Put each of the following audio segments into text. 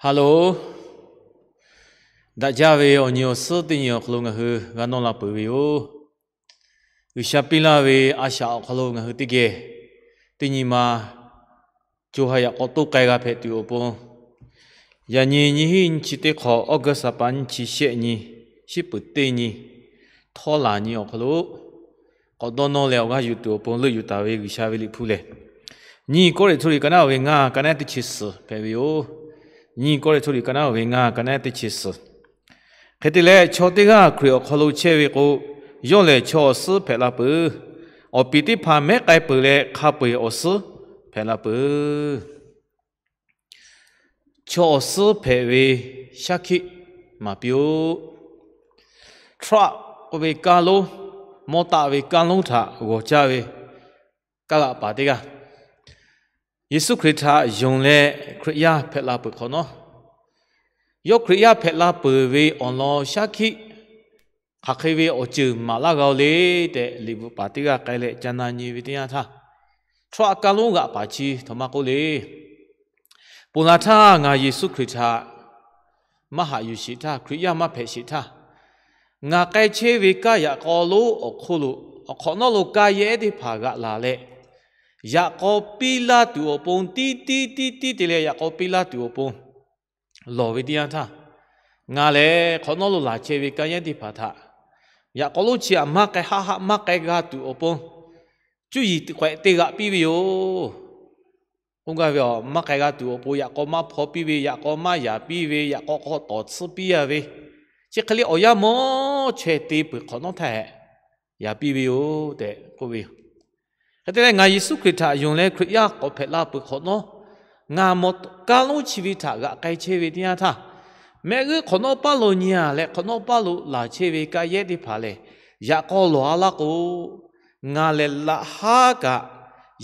Hello, daꞈ jaˇ ve awˬ nyi awˬ suhˉ teˇ nyi awˬ hk'aw lo ngaˬ hui g'a nawˇ la peuˬ ve yoˬ. G'uiˬsha piˇ laˇ ve a shaꞈ awˬ hk'aw lo ngaˬ hui teˇ geh teˇ nyi ma co ha yaꞈ k'aw toˇ k'ai g'a hpehꞈ tuˬ awˬ pon, yaꞈ nyi nyiˇ hinˉ nyiˇ chi teˇ hk'awꞈ August ha pa nyiˇ chi shehˆ nyi, shiˉ peuˍ teˇ nyi, htawˇ laˬ nyi awˬ hk'aw lo k'awꞈ dawˇ nawˇ leh awˬ g'aˇ yuˬ tuˬ awˬ pon leuˆ yuˬ taˍ ve G'uiˬsha ve liꞈ hpu lehˬ, nyiˇ Kawˇrenˍhtuˆ liꞈ ka naˉ ve ngaˇ, ka naˉ teˇ chi suhˍ hpehꞈ ve yoˬ. Nyiˇ Kawˇrenˍhtuˆ liꞈ ka naˉ ve ngaˇ, ka naˉ teˇ chi suhˍ. Hk'e te leh, chaw teˇ g'aˇ Hkriꞈ awˬ hk'aw lo chehˇ ve k'o, yawˇ lehˬ chaw awˬ suhˉ hpehꞈ la peuˬ. Awˬ piˍ teˇ hpaˍ mehˉ k'ai peuˬ leh, hk'a peu-eˬ awˬ suhˉ hpehꞈ la peuˬ. Chaw awˬ suhˉ hpehꞈ ve shaˉ hkiˆ maˍ piˇ-oˆ. Truck k'oˆ ve kaˇ lonˉ, mawˇ taˆ ve kaˇ lonˉ htaꞈ g'awˬ caˇ ve kaˇ g'aꞈ paˍ teˇ g'aˇ, Yeˍsuˆ Hkriꞈ htaꞈ yonˍ leh Hkriꞈ yaˇ hpehꞈ la peuˬ hk'awꞈ nawˉ, yawˇ Hkriꞈ yaˇ hpehꞈ la peuˬ ve awˬ lawn shaˉ hkiˆ hk'aˬ hk'e ve awˬ ceuˬ maˍ laˇ g'a-o le tehꞈ, liꞈ bvuhꞈ paˍ teˇ g'aˇ k'ai leh ca na nyi ve teˇ yanˇ htaˇ, truck kaˇ lonˉ g'aꞈ paˍ chi htaꞈ maˇ k'oˆ le. Ponˬ laˬ htaˇ, ngaˬ Yeˍsuˆ Hkriꞈ htaꞈ maˇ haꞈ yuˬ sheˍ htaˇ, Hkriꞈ yaˇ maˇ hpehꞈ sheˍ htaˇ, ngaˬ k'ai chehˇ ve kaˇ yaꞈ k'aw lonˉ awˬ hk'oˆ lo awˬ hk'awꞈ nawˉ lo ka yehˉ teˇ hpaˍ g'aꞈ laˬ leh, yaꞈ k'aw piˇ laˇ tuˬ awˬ pon, tiˉ tiˉ tiˉ tiˉ te leh yaꞈ k'aw piˇ laˇ tuˬ awˬ pon lawˬ ve teˇ yanˇ htaˇ, ngaˬ lehˬ hk'awꞈ nawˉ lo laˬ chehˇ ve ka yehˉ teˇ hpaˍ htaꞈ yaꞈ k'aw lonˉ chi htaꞈ maˇ k'ai, haˆ haˆ maˇ k'ai g'a tuˬ awˬ pon, cuˇ yiˍ teꞈ k'awehꞈ te g'aꞈ piˇ ve yoˬ. K'oˆ gaˇ ve, maˇ k'ai g'a tuˬ awˬ pon yaꞈ k'aw maˇ hpaw piˇ ve, yaꞈ k'aw maˇ yaˍ piˇ ve, yaꞈ k'aw k'awꞈ tawˍ tsuhˇ piˇ a ve, chi hk'e le awˬ yanˇ mawˇ chaweh te peuˬ hk'awꞈ nawˉ htaˇ hehꞈ yaˍ piˇ ve yoˬ tehꞈ k'oˆ ve yoˬ. Hk'e te leh, ngaˬ Yeˍsuˆ Hkriꞈ htaꞈ yonˍ leh Hkriꞈ yaˇ k'awꞈ hpehꞈ la peuˬ hk'awꞈ nawˉ, ngaˬ mawˬ kaˇ lonˉ chi ve htaꞈ g'aꞈ k'ai chehˇ ve teˇ yanˇ htaˇ, mehˆ g'uˇ hk'awꞈ nawˉ paˇ lo nyi a leh hk'awꞈ nawˉ paˇ lo laˬ chehˇ ve ka yehˉ teˇ hpaˍ lehˬ, yaꞈ k'aw lawˬ a laˇ k'o, ngaˬ lehˬ laꞈ haˉ kaꞈ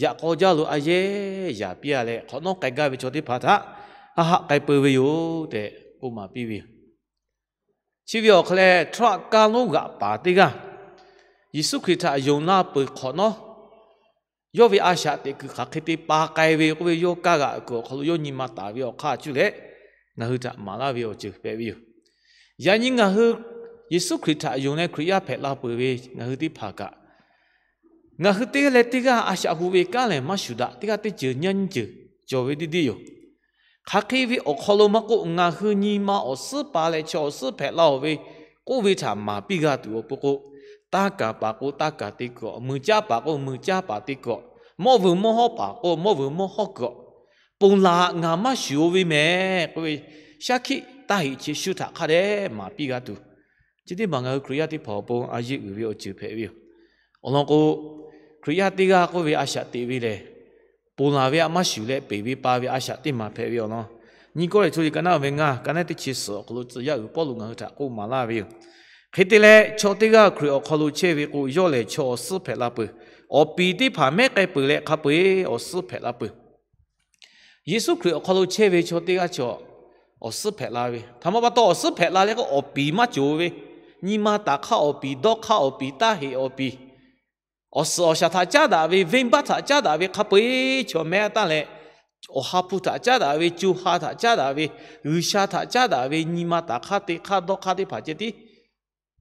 yaꞈ k'aw jaˇ lo a yehˉ yaˍ piˇ a leh, hk'awꞈ nawˉ k'ai gaˇ ve chaw teˇ hpaˍ htaꞈ haˆ haˆ k'ai peu ve yoˬ tehꞈ k'oˆ maˍ piˇ ve yoˬ. Chi ve awˬ hk'aw leh, truck kaˇ lonˉ g'aꞈ paˍ teˇ g'aˇ Yeˍsuˆ Hkriꞈ htaꞈ yonˍ la peuˬ hk'awꞈ nawˉ, yawˇ ve a shaꞈ teꞈ kuiˬ hk'aˬ hk'e te pa k'ai ve k'oˆ ve, yawˇ kaˇ g'aꞈ kuiˬ awˬ hk'aw lo yawˇ nyi ma taˍ ve awˬ hk'aˇ cuˇ leh, ngaˬ hui htaꞈ maˍ laˇ ve awˬ ceuˬ hpehꞈ ve yoˬ. Yaꞈ nyi ngaˬ hui Yeˍsuˆ Hkriꞈ htaꞈ yonˍ leh Hkriꞈ yaˇ hpehꞈ la peuˬ ve ngaˬ hui teˇ hpaˍ kaꞈ, ngaˬ hui teˇ g'aˇ leh teˇ g'aˇ a shaꞈ hu ve kanˉ lehˬ maˇ shuˍ daꞈ, teˇ g'aˇ teˇ ceuˬ nyiˇ ceuˬ cawˬ ve tiˉ tiˉ yoˬ. Hk'aˬ hk'e ve awˬ hk'aw lo maˇ k'oˆ, ngaˬ hui nyi ma awˬ suhˉ pa leh chaw awˬ suhˉ hpehꞈ la-oˬ ve k'oˆ ve htaꞈ maˍ piˇ g'a tuˬ awˬ pon k'o, tanˇ kaˍ paˍ k'o tanˇ kaˍ te kuiˬ-awˬ, muiˬ caˇ paˍ k'o muiˬ caˇ paˍ te kuiˬ-awˬ, mawˇ vuiˬ mawˇ hawˉ paˍ k'o mawˇ vuiˬ mawˇ hawˉ kuiˬ-awˬ, ponˬ laˬ ngaˬ maˇ shuˍ-o ve mehˍ k'oˆ ve, shaˉ hkiˆ taˇ heꞈ chi shu htaꞈ hk'a dehꞈ maˍ piˇ g'a tuˬ, chi teˇ maˬ ngaˬ hui Hkriꞈ yaˇ teˇ hpaˍ awˬ pon a yeˇ uiˍ ve awˬ ceuˬ hpehꞈ ve yoˬ. Awˬ lawn k'o, Hkriꞈ yaˇ teˇ g'aˇ k'oˆ ve a shaꞈ teꞈ ve lehˬ, ponˬ laˬ ve a maˇ shuˍ leh peˬ ve pa ve a shaꞈ teˇ maˬ hpehꞈ ve awˬ lawn, nyiˇ Kawˇrenˍhtuˆ liꞈ ka naˉ ve ngaˇ, ka naˉ teˇ chi suhˍ awˬ hk'aw lo tcuh yaˇ uiˍ Pawˇluꞈ ngaˬ hui htaꞈ k'oˆ maˍ laˇ ve yoˬ. Hk'e te leh, chaw teˇ g'aˇ Hkriꞈ awˬ hk'aw lo chehˇ ve k'o, yawˇ lehˬ chaw awˬ suhˉ hpehꞈ la peuˬ. Awˬ piˍ teˇ hpaˍ mehˉ k'ai peuˬ leh hk'a peu-eˬ awˬ suhˉ hpehꞈ la peuˬ. Yeˍsuˆ Hkriꞈ awˬ hk'aw lo chehˇ ve chaw teˇ g'aˇ chaw awˬ suhˉ hpehꞈ la ve htaꞈ maˇ pa taw, awˬ suhˉ hpehꞈ la leh k'o awˬ piˍ maˇ cawˬ ve, nyi ma taˍ hk'aˇ awˬ piˍ, dawˇ hk'aˇ awˬ piˍ, taˇ heꞈ awˬ piˍ, awˬ suhˍ awˬ shaˍ htaꞈ caˉ daꞈ ve, venˇbaˆ htaꞈ caˉ daꞈ ve, hk'a peu-eˬ chaw mehˉ a taˇ leh, awˬ ha hpu htaꞈ caˉ daꞈ ve, co ha htaꞈ caˉ daꞈ ve, G'uiˬsha htaꞈ caˉ daꞈ ve, nyi ma taˍ hk'aˇ te hk'aˇ dawˇ hk'aˇ teˇ hpaˍ ceh tiˉ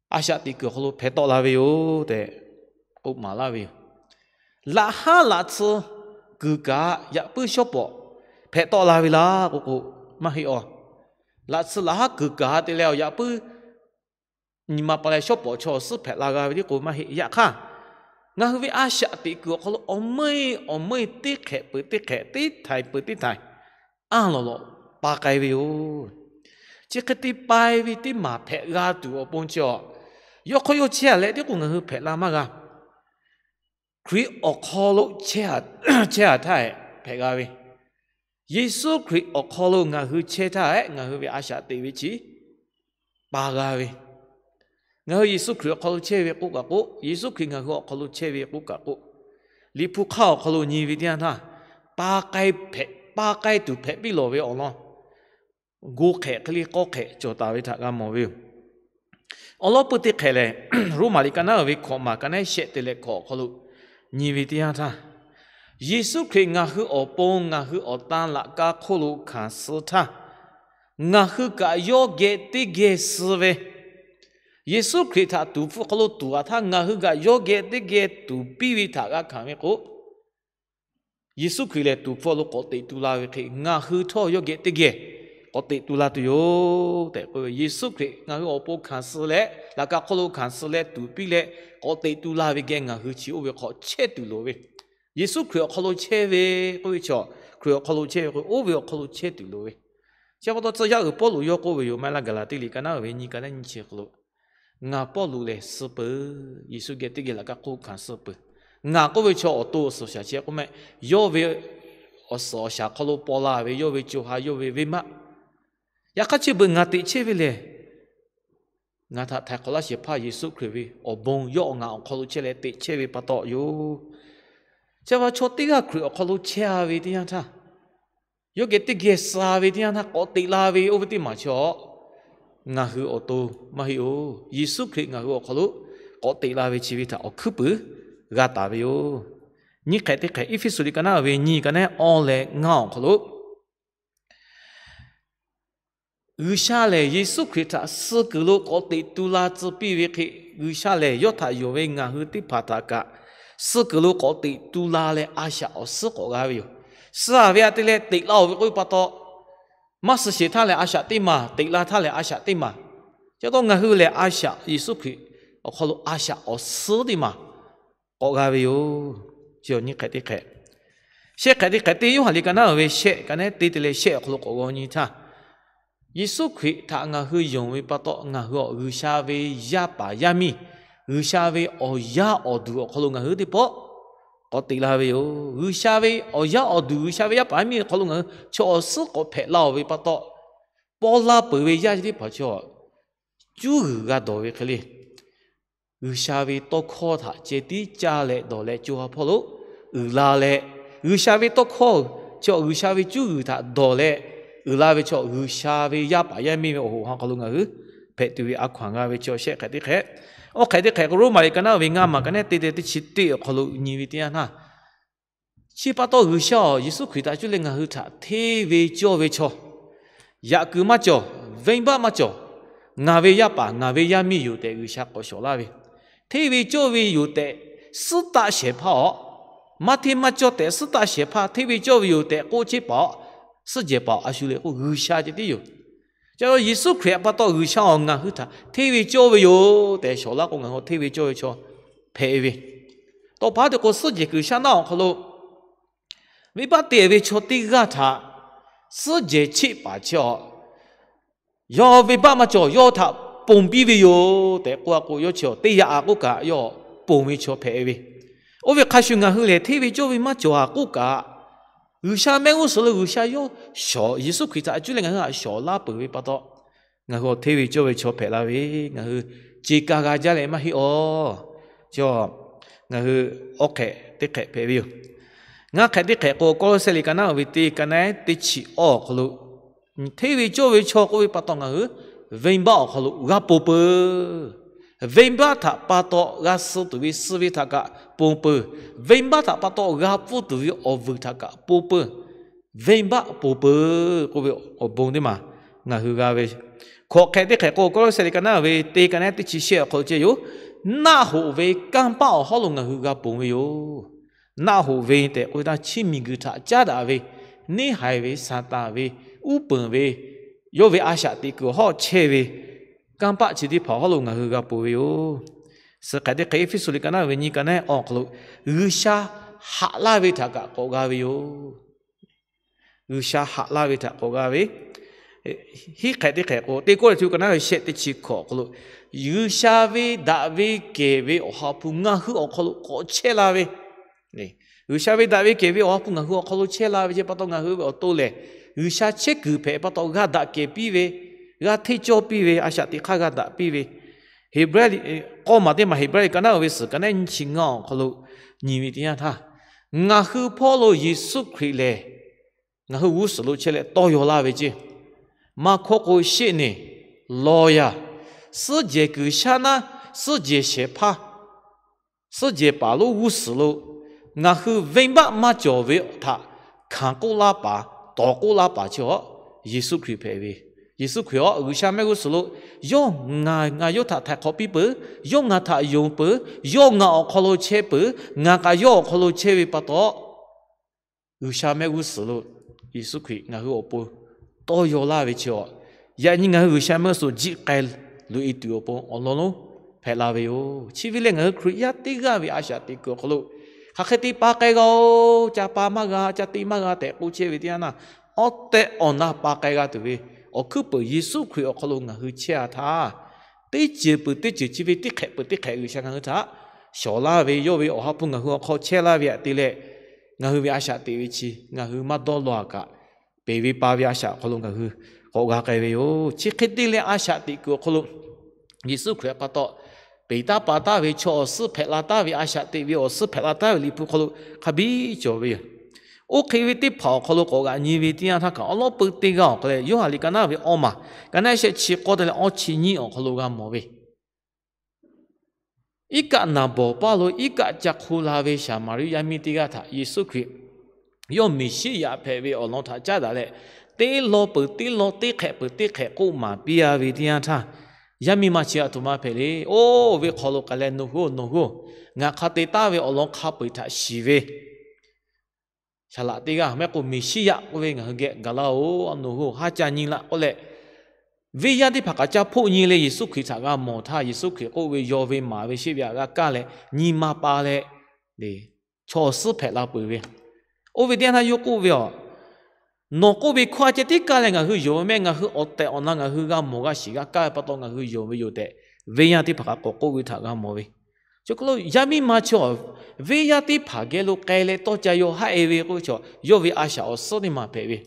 a shaꞈ teꞈ kuiˬ awˬ hk'aw lo hpehꞈ tawˆ la ve yoˬ tehꞈ k'oˆ maˍ laˇ ve yoˬ. Laꞈ haˉ laꞈ tsuhˇ kuiˬ kaꞈ yaꞈ puiˉ shawˉ pawˍ hpehꞈ tawˆ la ve laˇ k'o k'o, maˇ heˆ-aˬ. Laꞈ tsuhˇ laꞈ haˉ kuiˬ kaꞈ te leh awˬ yaꞈ puiˉ nyi ma pa leh shawˉ pawˍ chaw awˬ suhˉ hpehꞈ la g'a ve tiˉ k'o maˇ heˆ. Yaꞈ hk'aˇ, ngaˬ hui ve a shaꞈ teꞈ kuiˬ awˬ hk'aw lo awˬ meuˇ awˬ meuˇ teˇ hk'ehꞈ peuˬ teˇ hk'ehꞈ, teˇ htaiˍ peuˬ teˇ htaiˍ, anˇ lawˬ lawˬ pa k'ai ve yoˬ. Chi hk'e te pa-e ve teˇ maˬ hpehꞈ g'a tuˬ awˬ pon chi-a, yawˇ hk'aw yawˇ chehˇ-a leh tiˉ k'o ngaˬ hui hpehꞈ la maˇ g'a. Hkriꞈ awˬ hk'aw lo chehˇ-a htaˇ hpehꞈ g'a ve, Yeˍsuˆ Hkriꞈ awˬ hk'aw lo ngaˬ hui chehˇ htaˇ hehꞈ ngaˬ hui ve a shaꞈ teꞈ ve chi pa g'a ve, ngaˬ hui Yeˍsuˆ Hkriꞈ awˬ hk'aw lo chehˇ ve k'oˆ kaꞈ k'oˆ, Yeˍsuˆ Hkriꞈ ngaˬ hui awˬ hk'aw lo chehˇ ve k'oˆ kaꞈ k'oˆ, Liꞈ hpu hk'aˇ awˬ hk'aw lo nyi ve teˇ yanˇ htaˇ, pa k'ai tuˬ hpehꞈ piˇ lawˬ ve awˬ lawn, go hk'ehꞈ hk'e le k'awˇ hk'ehꞈ cawˬ taˍ ve htaꞈ g'a mawˬ ve yoˬ. Awˬ lawn peu teˇ hk'ehꞈ lehˬ, Roˉmaꞈ liꞈ ka naˉ ve hkawꞈ maˬ ka naˉ shehˆ te leh hkawꞈ awˬ hk'aw lo nyi ve teˇ yanˇ htaˇ, Yeˍsuˆ Hkriꞈ ngaˬ hui awˬ pon ngaˬ hui awˬ tan laꞈ ka hk'oˆ lo hkanˍ suh htaˇ, ngaˬ hui kaꞈ yawˇ geh teˇ geh suh ve, Yeˍsuˆ Hkriꞈ htaꞈ tuˍ hpfuh hk'aw lo tuˍ-a htaˇ ngaˬ hui kaꞈ yawˇ geh teˇ geh tuˍ piˇ ve htaꞈ g'a hkanˍ ve k'o, Yeˍsuˆ Hkriꞈ lehˬ tuˍ hpfuh lo k'awꞈ teꞈ tu la ve hk'e, ngaˬ hui htawˇ yawˇ geh teˇ geh k'awꞈ teꞈ tu la tuˬ yoˬ tehꞈ k'oˆ ve. Yeˍsuˆ Hkriꞈ ngaˬ hui awˬ pon hkanˍ suh leh, laꞈ ka hk'oˆ lo hkanˍ suh leh tuˍ piˇ leh k'awꞈ teꞈ tu la ve geh ngaˬ hui chi oˇ ve hk'aw chehˇ tuˬ loˍ ve. Yeˍsuˆ Hkriꞈ awˬ hk'aw lo chehˇ ve k'oˆ ve chaw, Hkriꞈ awˬ hk'aw lo chehˇ ve k'o, oˇ ve awˬ hk'aw lo chehˇ tuˬ loˍ ve. Chi pa taw tcuh yaˇ uiˍ Pawˇluꞈ yawˇ k'oˆ ve yoˬ. Maˇ heˆ laˇ Gaˍlaˍtiˆ liꞈ ka naˉ uiˍ ve nyi ka naˉ nyiˇ chi hk'aw lo, Ngaˬ Pawˇluꞈ lehˬ suh peuˬ. Yeˍsuˆ geh teˇ geh laꞈ ka hk'oˆ hkanˍ suh peuˬ. Ngaˬ k'oˆ ve chaw awˬ to awˬ suhˍ awˬ shaˍ chi k'oˆ mehˆ, yawˇ ve awˬ suhˍ awˬ shaˍ hk'aw lo paw la ve yawˇ ve co ha yawˇ ve venˇbaˆ. Yaꞈ hk'aˇ chi beuꞈ ngaˬ teꞈ chehˇ ve lehˬ, ngaˬ htaꞈ htaiˍ hk'awꞈ laˇ shehˍ hpaˇ Yeˍsuˆ Hkriꞈ ve awˬ bon yawˇ awˬ ngaˬ awˬ hk'aw lo chehˇ leh teꞈ chehˇ ve pa taw yoˬ. Chi pa chaw teˇ g'aˇ Hkriꞈ awˬ hk'aw lo chehˇ-a ve teˇ yanˇ htaˇ, yawˇ geh teˇ geh suh ve teˇ yanˇ htaˇ k'awꞈ teꞈ la ve oˇ ve teˇ maˬ chi awˬ, ngaˬ hui awˬ to maˇ heˆ-oˬ. Yeˍsuˆ Hkriꞈ ngaˬ hui awˬ hk'aw lo k'awꞈ teꞈ la ve chi ve htaꞈ awˬ hkuiˉ puiˍ g'a taˍ ve yoˬ. Nyiˇ hk'ehꞈ teˇ hk'ehꞈ, Eˇfeˇsuꞈ liꞈ ka naˉ uiˍ ve nyi ka naˉ awˇ leh ngaˇ awˬ hk'aw lo G'uiˬsha lehˬ Yeˍsuˆ Hkriꞈ htaꞈ suh kuiˬ lo k'awꞈ teꞈ tu la tcuh piˇ ve hk'e, G'uiˬsha lehˬ yawˇ htaꞈ yonˍ ve ngaˬ hui teˇ hpaˍ htaꞈ kaꞈ suh kuiˬ lo k'awꞈ teꞈ tu la leh a shaꞈ awˬ suhˉ k'awꞈ g'a ve yoˬ. Suh-a ve aꞈ te leh teꞈ la-oˬ ve k'oˆ ve pa taw, maˇ suh sheˍ htaˇ lehˬ a shaꞈ teˇ maˬ, teꞈ la htaˇ lehˬ a shaꞈ teˇ maˬ. Chi pa taw ngaˬ hui lehˬ a shaꞈ Yeˍsuˆ Hkriꞈ awˬ hk'aw lo a shaꞈ awˬ suhˉ teˇ maˬ k'awꞈ g'a ve yoˬ. Chi nyiˇ hk'ehꞈ teˇ hk'ehꞈ, shehˆ hk'ehꞈ teˇ hk'ehꞈ teˇ Yoˇhanˬ liꞈ ka naˉ uiˍ ve shehˆ ka naˉ te te leh shehˆ awˬ hk'aw lo k'awꞈ g'aw nyi htaˇ, Yeˍsuˆ Hkriꞈ htaꞈ ngaˬ hui yonˍ ve pa taw ngaˬ hui awˬ G'uiˬsha ve yaˇ paˍ yaˇ miˇ, G'uiˬsha ve awˬ yaˇ awˬ duˬ awˬ hk'aw lo ngaˬ hui teˇ pawˆ k'awꞈ teꞈ la ve yoˬ. G'uiˬsha ve awˬ yaˇ awˬ duˬ, G'uiˬsha ve yaˇ paˍ yaˇ miˇ awˬ hk'aw lo ngaˬ hui chaw awˬ suhˉ k'awꞈ hpehꞈ la-oˬ ve pa taw, paw la peuˬ ve yaˇ teˇ hpaˍ chaw cuˉ g'uiˬ g'a dawˬ ve hk'e le. G'uiˬsha ve tawˇ hkawˇ htaꞈ ceh tiˉ caˇ leh dawˬ leh co ha hpawˇ lo uiˍ la leh, G'uiˬsha ve tawˇ hkawˇ, chaw G'uiˬsha ve cuˉ g'uiˬ htaꞈ dawˬ leh uiˍ la ve chaw G'uiˬsha ve yaˇ paˍ yaˇ miˇ ve awˬ hoꞈ ha hk'aw lo ngaˬ hui hpehꞈ tuˬ ve a hkaw-anˬ g'a ve chaw shehˆ hk'ehꞈ teˇ hk'ehꞈ. Awˬ hk'ehꞈ teˇ hk'ehꞈ k'o Roˉmaꞈ liꞈ ka naˉ uiˍ ve ngaˇ maˬ ka naˉ te te teˇ chi teˇ awˬ hk'aw lo nyi ve teˇ yanˇ htaˇ, chi pa taw G'uiˬsha awˬ Yeˍsuˆ Hkriꞈ htaꞈ cuˇ leh ngaˬ hui htaꞈ hteˇ ve cawˇ ve chaw, yaꞈ kuiˬ maˇ cawˬ, venˇbaˆ maˇ cawˬ, ngaˬ ve yaˇ paˍ ngaˬ ve yaˇ miˇ yoˬ tehꞈ G'uiˬsha k'awꞈ shawˍ laˇ ve, hteˇ ve cawˇ ve yoˬ tehꞈ suhˉ taˆ shehˍ hpaˇ awˬ, maˇ hteˇ maˇ cawˇ tehꞈ suhˉ taˆ shehˍ hpaˇ hteˇ ve cawˇ ve yoˬ tehꞈ k'oˆ chehˇ paˍ awˬ, suhˉ jehˬ paˍ awˬ a shu leh k'o G'uiˬsha ceh tiˉ yoˬ. Chi Yeˍsuˆ Hkriꞈ pa taw G'uiˬsha awˬ ngaˬ hui htaꞈ hteˇ ve cawˇ ve yoˬ tehꞈ shawˍ laˇ k'o ngaˬ hui hteˇ ve cawˇ ve chaw hpehꞈ ve. Tawˇ pa te k'o suhˉ jehˬ kuiˬ shaˉ naˆ awˬ hk'aw lo venˇbaˆ te ve chaw teˇ g'aˇ htaꞈ suhˉ jehˬ cheˆ paˍ chi awˬ, yawˇ venˇbaˆ maˇ cawˬ yawˇ htaꞈ ponˬ piˇ ve yoˬ tehꞈ k'oˆ a k'o, yawˇ chi teˇ yaꞈ-a k'oˆ kaꞈ yawˇ ponˬ ve chaw hpehꞈ ve. Oˇ ve hk'a shuˍ ngaˬ hui lehˬ hteˇ ve cawˇ ve maˇ cawˬ-a k'oˆ kaꞈ, G'uiˬsha mehˆ g'uˇ suhˍ lo G'uiˬsha yawˇ shawˍ, Yeˍsuˆ Hkriꞈ htaꞈ cuˇ leh ngaˬ hui htaꞈ shawˍ laˇ peuˬ ve pa taw, ngaˬ hui awˬ hteˇ ve cawˇ ve chaw hpehꞈ la ve, ngaˬ hui ce ka g'a jaˇ leh maˇ heˆ awˬ. Chi ngaˬ hui awˇ hk'ehꞈ teˇ hk'ehꞈ hpehꞈ ve yoˬ. Ngaˇ hk'ehꞈ teˇ hk'ehꞈ k'o Kawˇlawˇsehˆ liꞈ ka naˉ uiˍ ve teˇ ka naˉ teˇ chi awˇ awˬ hk'aw lo hteˇ ve cawˇ ve chaw k'oˆ ve pa taw ngaˬ hui venˇbaˆ awˬ hk'aw lo g'a ponˬ peuˬ. Venˇbaˆ htaꞈ pa taw g'a suh tuˬ ve suh ve htaꞈ kaꞈ ponˬ peuˬ. Venˇbaˆ htaꞈ pa taw g'a pfuhˇ tuˬ ve awˬ vuiˬ htaꞈ kaꞈ ponˬ peuˬ. Venˇbaˆ ponˬ peuˬ k'oˆ ve awˬ bon teˇ maˬ ngaˬ hui g'a ve. Hkawꞈ hk'ehꞈ teˇ hk'ehꞈ k'o Kawˇlawˇsehˆ liꞈ ka naˉ uiˍ ve teˇ ka naˉ teˇ chi shehˆ awˬ hk'aw lo ceh yoˬ. Naˆ hoꞈ ve kanˇ paˆ awˬ hawˉ lo ngaˬ hui g'a ponˬ ve yoˬ. Naˆ hoꞈ ve tehꞈ k'oˆ ve htaˇ, chiˇ miˬguiˬ htaꞈ caˉ daꞈ ve, neˇ haiˬ ve, Saˍtanˍ ve, uˉ peunˍ ve, yawˇ ve a shaꞈ teꞈ kuiˬ awˬ hawˉ chehˇ ve kanˇ paˆ chi teˇ hpaˍ awˬ hawˉ lo ngaˬ hui g'a ponˬ ve yoˬ. Suhˍ hk'ehꞈ teˇ hk'ehꞈ, Eˇfeˇsuꞈ liꞈ ka naˉ ve nyi ka naˉ awˬ hk'aw lo G'uiˬsha haꞈ laˇ ve htaꞈ kaꞈ k'awꞈ g'a ve yoˬ. G'uiˬsha haꞈ laˇ ve htaꞈ k'awꞈ g'a ve. Hiˉ hk'ehꞈ teˇ hk'ehꞈ k'o, teˇ Kawˇrenˍhtuˆ ka naˉ ve shehˆ teˇ chi hkawꞈ awˬ hk'aw lo, G'uiˬsha ve daꞈ ve kehˬ ve Awˬ ha hpu ngaˬ hui awˬ hk'aw lo k'awꞈ chehˇ la ve G'uiˬsha ve daꞈ ve kehˬ ve Awˬ ha hpu ngaˬ hui awˬ hk'aw lo chehˇ la ve chi pa taw ngaˬ hui ve awˬ to lehˬ, G'uiˬsha chehˇ kuiˬ hpehꞈ pa taw g'a daꞈ kehˬ piˇ ve, g'a hteˇ cawˇ piˇ ve, a shaꞈ teꞈ hk'aˇ g'a daꞈ piˇ ve. Heˍbrehˇ liꞈ, k'awˇ maˬ teˇ maˬ Heˍbrehˇ liꞈ ka naˉ uiˍ ve suhˍ ka naˉ nyiˇ chi ngaˇ awˬ hk'aw lo nyi ve teˇ yanˇ htaˇ, ngaˬ hui hpawˇ lo Yeˍsuˆ Hkriꞈ lehˬ, ngaˬ hui g'uˇ suhˍ lo chehˇ leh tawˇ yaw laˇ ve ceˇ. Maˇ hkawˇ k'o, sheˆ neˬ, lawˬ yaˇ, suhˉ jehˬ kuiˬ shaˉ naˉ, suhˉ jehˬ shehˍ hpaˇ, suhˉ jehˬ paˍ lonˉ g'uˇ suhˍ lo ngaˬ hui venˇbaˆ maˇ cawˬ ve htaꞈ hkanˍ k'oˆ laˇ paˍ, tawˍ k'oˆ laˇ paˍ chi awˬ Yeˍsuˆ Hkriꞈ hpehꞈ ve. Yeˍsuˆ Hkriꞈ aw, G'uiˬsha mehˆ g'uˇ suhˍ lo, yawˇ ngaˬ, ngaˬ yawˇ htaꞈ htaiˍ hk'awꞈ piˇ peuˬ, yawˇ ngaˬ htaꞈ yonˍ peuˬ, yawˇ ngaˬ awˬ hk'aw lo chehˇ peuˬ, ngaˬ kaꞈ yawˇ awˬ hk'aw lo chehˇ ve pa taw, G'uiˬsha mehˆ g'uˇ suhˍ lo Yeˍsuˆ Hkriꞈ ngaˬ hui awˬ pon tawˇ yaw laˇ ve chi awˬ, yaꞈ nyi ngaˬ hui G'uiˬsha mehˆ g'uˇ suhˍ jiˆ k'ai loꞈ-e tuˬ awˬ pon awˬ lawn lonˉ hpehꞈ la ve yoˬ. Chi ve lehˬ, ngaˬ hui Hkriꞈ yaˇ teˇ g'aˇ ve a shaꞈ teꞈ kuiˬ awˬ hk'aw lo hk'aˬ hk'e te pa k'ai g'a-oˬ, ca pa maˇ g'a, ca te maˇ g'a tehꞈ k'oˆ chehˇ ve teˇ yanˇ naˇ, awˉ tehꞈ awˬ na pa k'ai g'a tuˬ ve, awˬ hkuiˉ peuˬ Yeˍsuˆ Hkriꞈ awˬ hk'aw lo ngaˬ hui chehˇ-a htaˇ, teˇ ceuˬ peuˬ teˇ ceuˬ chi ve teˇ hk'ehꞈ peuˬ teˇ hk'ehꞈ G'uiˬsha ngaˬ hui htaꞈ shawˍ laˇ ve, yawˇ ve Awˬ ha hpu ngaˬ hui awˬ hk'aw chehˇ laˇ ve htaꞈ te leh, ngaˬ hui ve a shaꞈ teꞈ ve chi ngaˬ hui maˇ dawˇ law-a kaꞈ, peˬ ve pa ve a shaꞈ awˬ hk'aw lo ngaˬ hui k'awꞈ g'a k'ai ve yoˬ. Chi hk'e te leh a shaꞈ teꞈ kuiˬ awˬ hk'aw lo Yeˍsuˆ Hkriꞈ pa taw peˬ taˇ pa taˍ ve chaw awˬ suhˉ hpehꞈ la taˍ ve, a shaꞈ teꞈ ve awˬ suhˉ hpehꞈ la taˍ ve Liꞈ hpu hk'aw lo hk'a biˇ cawˬ ve yoˬ. Oˇ hk'e ve teˇ hpaˍ awˬ hk'aw lo k'awꞈ g'aꞈ nyi ve teˇ yanˇ htaˇ kaꞈ, awˬ lawn peu teˇ g'aˇ awˬ hk'aw leh Yoˇhanˬ liꞈ ka naˇ ve awˇ maˬ, ka naˆ shehˆ chi k'awˇ te leh awˇ chi nyiˇ awˬ hk'aw lo g'a mawˬ ve, iˉ kaˆ naˍ bawˍ paˇ lo iˉ kaˆ ca hk'u la ve Saˍmaˍriˆ yaˇ miˇ teˇ g'aˇ htaꞈ Yeˍsuˆ Hkriꞈ yawˇ Meˍsiˉyaꞈ hpehꞈ ve awˬ lawn htaꞈ caˉ daꞈ leh, teˇ lawn peuˬ teˇ lawn, teˇ hk'ehꞈ peuˬ teˇ hk'ehꞈ k'oˆ maˍ piˇ-a ve teˇ yanˇ htaˇ, yaˇ miˇ ma chi a htoꞈ ma hpehꞈ le. Oˇ ve hk'aw lo k'ai leh, Nawˬ hui-oˬ, nawˬ hui-oˬ, ngaˬ hk'a te taˍ ve awˬ lawn hk'a peu-eˬ htaꞈ shiˍ ve saˍ laꞈ teˇ g'aˇ, maˇ heˆ k'o Meˍsiˉyaꞈ k'oˆ ve ngaˬ hui geh gaˬ laˇ-oˬ, nawˬ hui-oˬ, haˉ ca nyi laˇ k'oˆ leh, venˇ yaˇ teˇ hpaˍ kaꞈ ca hpoˆ nyi leh Yeˍsuˆ Hkriꞈ htaꞈ g'a mawˬ htaˇ, Yeˍsuˆ Hkriꞈ k'oˆ ve yaw ve maˍ ve shehˆ ve htaꞈ g'a kaˇ leh, nyi ma pa leh, chaw awˬ suhˉ hpehꞈ la peuˬ ve, oˇ ve teˇ yanˇ htaˇ yawˇ k'oˆ ve, Nawˬ k'oˆ ve hkawˇ a ceh tiˉ kaˇ leh ngaˬ hui yonˍ ve mehˆ. Ngaˬ hui awˬ tehˬ awˬ na ngaˬ hui g'a mawˬ g'a shiˍ g'a kaˇ ve pa taw ngaˬ hui yonˍ ve yoˬ tehꞈ, venˇ yaˇ teˇ hpaˍ kaꞈ k'awꞈ k'oˆ ve htaꞈ g'a mawˬ ve. Chi hk'aw lo yaˇ miˇ ma chi, venˇ yaˇ teˇ hpaˍ geh lo k'ai leh tawˇ ca yaw haˆ-e ve k'oˆ ve chaw, yawˇ ve a shaꞈ awˬ suhˉ teˇ maˬ hpehꞈ ve.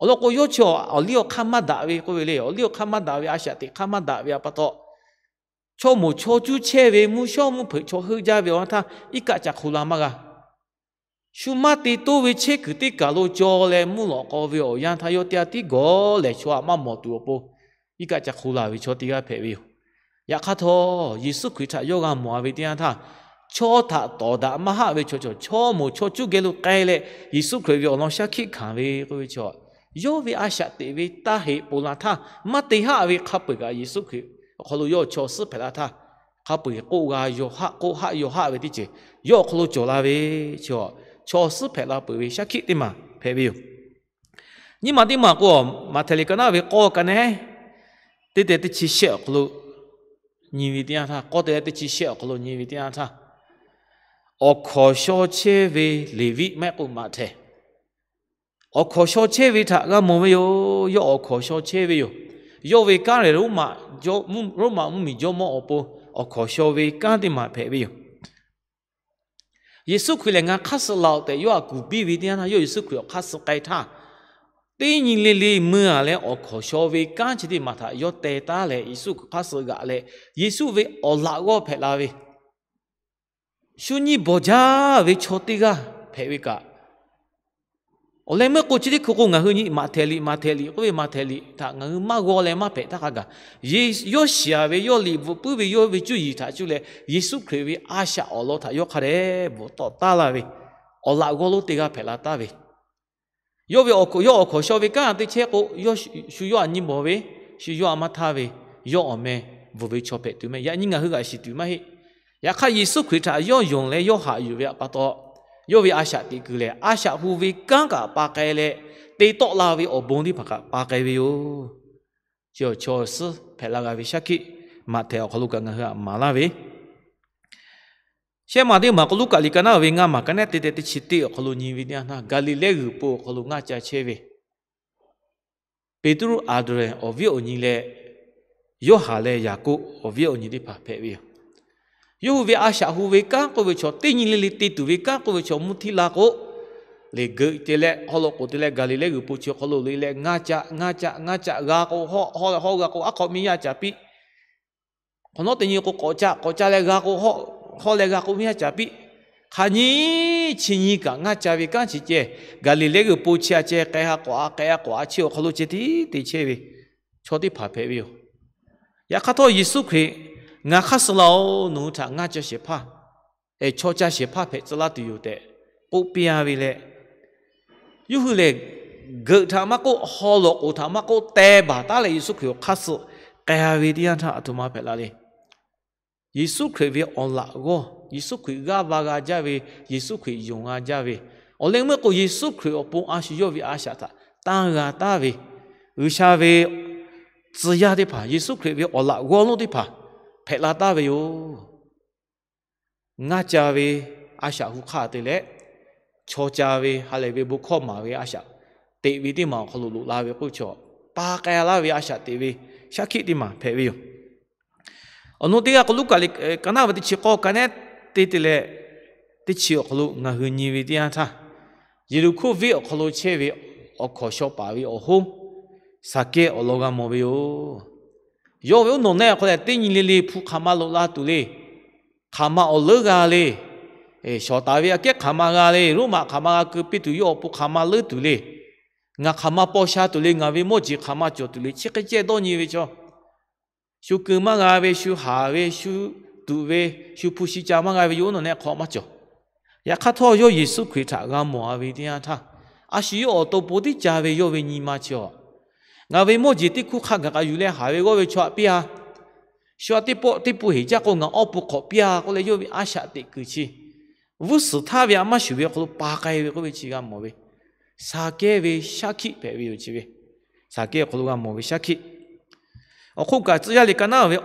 Awˬ lawn k'o, yawˇ chi awˬ liˇ awˬ hk'aˇ maˇ daꞈ ve k'oˆ ve le. Awˬ liˇ awˬ hk'aˇ maˇ daꞈ ve, a shaꞈ teꞈ hk'aˇ maˇ daꞈ ve pa taw, chaw moˍ chaw cuˇ chehˇ ve mvuhˇ shawˉ mvuhˇ hpeuꞈ chaw heuˆ jaˇ ve awˬ yanˇ htaˇ, iˉ kaˆ ca hk'u la maˇ g'a. Shu maˇ te toˇ ve chehˇ kuiˬ teˇ kaˬ lo caw leh mvuhˇ lawꞈ k'aw ve awˬ yanˇ htaˇ, yawˇ teˇ g'aˇ tiˉ gawˬ lehˬ, chaw htaꞈ maˇ mawˬ tuˬ awˬ pon iˉ kaˆ ca hk'u la ve chaw teˇ g'aˇ hpehꞈ ve yoˬ. Yaꞈ hk'aˇ htawˇ, Yeˍsuˆ Hkriꞈ htaꞈ yawˇ g'a mawˬ-a ve teˇ yanˇ htaˇ, chaw htaꞈ tawˍ daꞈ maˇ haˆ ve chaw, chaw moˍ chaw cuˇ geh lo k'ai leh Yeˍsuˆ Hkriꞈ ve awˬ lawn shaˉ hkiˆ hkanˍ ve k'oˆ ve chaw, yawˇ ve a shaꞈ teꞈ ve taˇ heꞈ ponˬ la htaˇ, maˇ te haˆ ve hk'a peu-eˬ kaꞈ Yeˍsuˆ Hkriꞈ awˬ hk'aw lo yawˇ chaw awˬ suhˉ hpehꞈ la htaˇ, hk'a peu-eˬ k'oˆ g'a yaw haˆ, k'oˆ haˆ yaw haˆ ve teˇ ceuˬ yawˇ awˬ hk'aw lo cawˬ la ve, chaw, chaw awˬ suhˉ hpehꞈ la peuˬ ve shaˉ hkiˆ teˇ maˬ hpehꞈ ve yoˬ. Nyiˇ maˬ teˇ maˬ k'o, Maꞈhtehˍ liꞈ ka naˉ ve k'awˇ ka nehˉ teˇ tehꞈ teˇ chi shehˆ awˬ hk'aw lo nyi ve teˇ yanˇ htaˇ, k'awˇ te leh teˇ chi shehˆ awˬ hk'aw lo nyi ve teˇ yanˇ htaˇ, awˬ hkawnˍ shaw chehˇ ve Leˍviˆ maˇ heˆ k'o Maꞈhtehˍ, awˬ hkawnˍ shaw chehˇ ve htaꞈ g'a mawˬ ve yoˬ. Yawˇ awˬ hkawnˍ shaw chehˇ ve yoˬ. Yawˇ ve kanˉ lehˬ, Roˉmaꞈ mvuhˇmiˬ jawˇmawˇ awˬ pon awˬ hkawnˍ shaw ve kanˉ teˇ maˬ hpehꞈ ve yoˬ. Yeˍsuˆ Hkriꞈ lehˬ, ngaˬ hk'aˇ suh laˬ-oꞈ tehꞈ yawˇ htaꞈ kuˬ piˇ ve teˇ yanˇ htaˇ, yawˇ Yeˍsuˆ Hkriꞈ awˬ hk'aˇ suh k'ai htaˇ, teˇ nyi le le mui-a leh awˬ hkawnˍ shaw ve kanˉ chi teˇ maˬ htaꞈ yawˇ teh taˉ leh, Yeˍsuˆ Hkriꞈ hk'aˇ suh g'aꞈ leh, Yeˍsuˆ ve awˬ laꞈ g'awˇ hpehꞈ la ve, shu nyi bawˬ jaˇ ve chaw teˇ g'aˇ hpehꞈ ve kaꞈ, awˬ leh meuˇ k'o chi teˇ hkui k'o ngaˬ hui nyi Maꞈhtehˍ liꞈ, Maꞈhtehˍ liꞈ k'oˆ ve Maꞈhtehˍ liꞈ htaꞈ ngaˬ hui maˇ g'aw leh maˇ hpehꞈ htaˇ hk'a gaˬ, yawˇ shiˍ-a ve, yawˇ liꞈ bvuhꞈ puiˉ ve, yawˇ ve cuˇ yiˍ htaꞈ cuˇ leh Yeˍsuˆ Hkriꞈ ve a shaꞈ awˬ lawn htaꞈ yawˇ hk'a dehꞈ bvuhꞈ tawˆ taˉ laˇ ve, awˬ laꞈ g'awˇ lonˉ teˇ g'aˇ hpehꞈ la taˍ ve, yawˇ ve awˬ hkawnˍ, yawˇ awˬ hkawnˍ shaw ve kanˉ te chehˇ k'o, shu yawˇ htaꞈ nyi bawˬ ve, shu yawˇ htaꞈ maˇ htaˇ ve, yawˇ awˬ meh bvuhˬ ve chaw hpehꞈ tuˬ meh. Yaꞈ nyi ngaˬ hui g'aꞈ shiˍ tuˬ maˇ heˆ. Yaꞈ hk'aˇ, Yeˍsuˆ Hkriꞈ htaꞈ yawˇ yonˍ leh yawˇ haꞈ yuˬ ve htaꞈ pa taw, yawˇ ve a shaꞈ teꞈ kuiˬ lehˬ, a shaꞈ hu ve kanˉ kaꞈ pa k'ai leh, te tawˆ la ve awˬ bon teˇ hpaˍ kaꞈ pa k'ai ve yoˬ. Chi awˬ chaw suhˉ hpehꞈ la g'a ve shaˉ hkiˆ Maꞈhtehˍ awˬ hk'aw lo kaꞈ ngaˬ hui htaꞈ maˍ laˇ ve, shehˆ maˬ teˇ maˬ k'o, Luˉkaꞈ liꞈ ka naˉ ve ngaˇ maˬ ka nehˉ teˇ tehꞈ teˇ chi teˇ awˬ hk'aw lo nyi ve teˇ yanˇ htaˇ, Gaˍliˍlehˇ g'uiˬ po awˬ hk'aw lo ngaˇ ca chehˇ ve Peˍtruˆ, Anˍdrehˍ awˬ viˉ awˬ nyi leh, Yoˇhanˬ leh Yaˍkoˆ awˬ viˉ awˬ nyi teˇ hpaˍ hpehꞈ ve yoˬ. Yawˇ hui ve a shaꞈ hu ve kanˉ k'oˆ ve chaw, teˇ nyi le le te tuˬ ve kanˉ k'oˆ ve chaw mvuhˇ htiˇ la k'o, leˬ geuꞈ te leh haw lo k'oˍ te leh Gaˍliˍlehˇ g'uiˬ po chi awˬ hk'aw lo le leh ngaˇ ca ngaˇ ca ngaˇ ca g'a k'o, hawˇ leh hawˇ g'a k'o, aˉ hk'aw miˇ yaˇ caˍ piˇ. Hk'awꞈ nawˉ teˇ nyi k'o k'awꞈ ca k'awꞈ ca leh g'a k'o, hawˇ leh g'a k'o miˇ yaˇ caˍ piˇ. Hk'aˬ nyi chi nyi kaꞈ ngaˇ ca ve kanˉ chi ceh, Gaˍliˍlehˇ g'uiˬ po chi a ceh k'ai ha k'awꞈ a k'ai ha k'awꞈ a chi awˬ hk'aw lo ceh tiˉ te chehˇ ve chaw teˇ hpaˍ hpehꞈ ve yoˬ. Yaꞈ hk'aˇ htawˇ, Yeˍsuˆ Hkriꞈ, Ngaˬ hk'aˇ suh laˬ-oꞈ, nawˬ hui htaꞈ ngaˇ ca shehˍ hpaˇ, chaw ca shehˍ hpaˇ hpehꞈ tcuh laˇ tuˬ yoˬ tehꞈ k'oˆ piˇ-a ve leh, yawˇ hui lehˬ geuꞈ htaꞈ maˇ k'oˆ, haw loꞈ k'oˍ htaꞈ maˇ k'oˆ, teh baˬ taˉ leh Yeˍsuˆ Hkriꞈ awˬ hk'aˇ suh k'ai ve teˇ yanˇ htaˇ aˬ htoꞈ ma hpehꞈ la le. Yeˍsuˆ Hkriꞈ ve awˬ laꞈ g'awˇ, Yeˍsuˆ Hkriꞈ g'aˇ va g'a jaˇ ve, Yeˍsuˆ Hkriꞈ yonˍ g'a jaˇ ve, awˬ leh meuˇ k'o Yeˍsuˆ Hkriꞈ awˬ pon a shu yawˇ ve a shaꞈ htaꞈ tanˇ g'a taˍ ve, G'uiˬsha ve tcuh yaˇ teˇ hpaˍ, Yeˍsuˆ Hkriꞈ ve awˬ laꞈ g'awˇ lonˉ teˇ hpaˍ hpehꞈ la taˍ ve yoˬ. Ngaˇ ca ve a shaꞈ hu hk'aˇ te leh, chaw ca ve ha lehˬ ve bon hkawˇ maˍ ve a shaꞈ teꞈ ve teˇ maˬ awˬ hk'aw lo loꞈ la ve k'oˆ ve chaw, pa k'ai laˇ ve a shaꞈ teꞈ ve shaˉ hkiˆ teˇ maˬ hpehꞈ ve yoˬ. Awˬ nu teˇ g'aˇ k'o, Luˉkaꞈ liꞈ ka naˉ ve teˇ chi k'awˇ ka nehˉ te te leh, teˇ chi awˬ hk'aw lo ngaˬ hui nyi ve teˇ yanˇ htaˇ, Yeˍriˆhkoˇ venˇ awˬ hk'aw lo chehˇ ve awˬ hkawnˍ shaw paˍ ve awˬ hoˉ Saˍkehˇ awˬ lawn g'a mawˬ ve yoˬ. Yawˇ ve uˉ nawˬ nehˆ awˬ hk'aw leh teˇ nyi le le hpu hk'aˬ ma loꞈ la tuˬ le. Hk'aˬ ma awˬ leuˉ g'a le. Shawˍ taˍ ve aꞈ kehˉ hk'aˬ ma g'a le. Roˉmaꞈ hk'aˬ ma g'a keu piˇ tuˬ yawˇ awˬ pon hk'aˬ ma leuˉ tuˬ le. Ngaˬ hk'aˬ ma paw sha tuˬ le. Ngaˬ ve mawˇ jeˬ hk'aˬ ma cawˬ tuˬ le. Chi hk'e ceh dawˇ nyi ve chaw, shu keu maˇ g'a ve, shu haˍ ve, shu tuꞈ ve, shu hpu shi ca maˇ g'a ve, yawˇ uˉ nawˬ nehˆ hk'aw maˇ cawˬ. Yaꞈ hk'aˇ htawˇ, yawˇ Yeˍsuˆ Hkriꞈ htaꞈ g'a mawˬ a ve teˇ yanˇ htaˇ, a shu yawˇ awˬ to po tiˉ ca ve yawˇ ve nyi ma chi awˬ, ngaˬ ve mawˇ jeˬ teˇ hkuˇ hk'aˇ gaˬ k'aꞈ yuˬ leh haˍ ve g'awˇ ve chaw aꞈ piˇ a. Shu aꞈ teˇ pawˆ teˇ pun heˍ jaˇ k'o, ngaˬ awˬ pon k'awꞈ piˇ a k'oˆ leh, yawˇ ve a shaꞈ teꞈ kuiˬ chi, vuiˇ suhˍ htaˇ ve a maˇ shuˍ ve awˬ hk'aw lo pa k'ai ve k'oˆ ve chi g'a mawˬ ve, Saˍkehˇ ve shaˉ hkiˆ hpehꞈ ve yoˬ chi ve. Saˍkehˇ awˬ hk'aw lo g'a mawˬ ve shaˉ hkiˆ. Awˬ hk'oˆ kaꞈ, Tcuh yaˇ liꞈ ka naˉ ve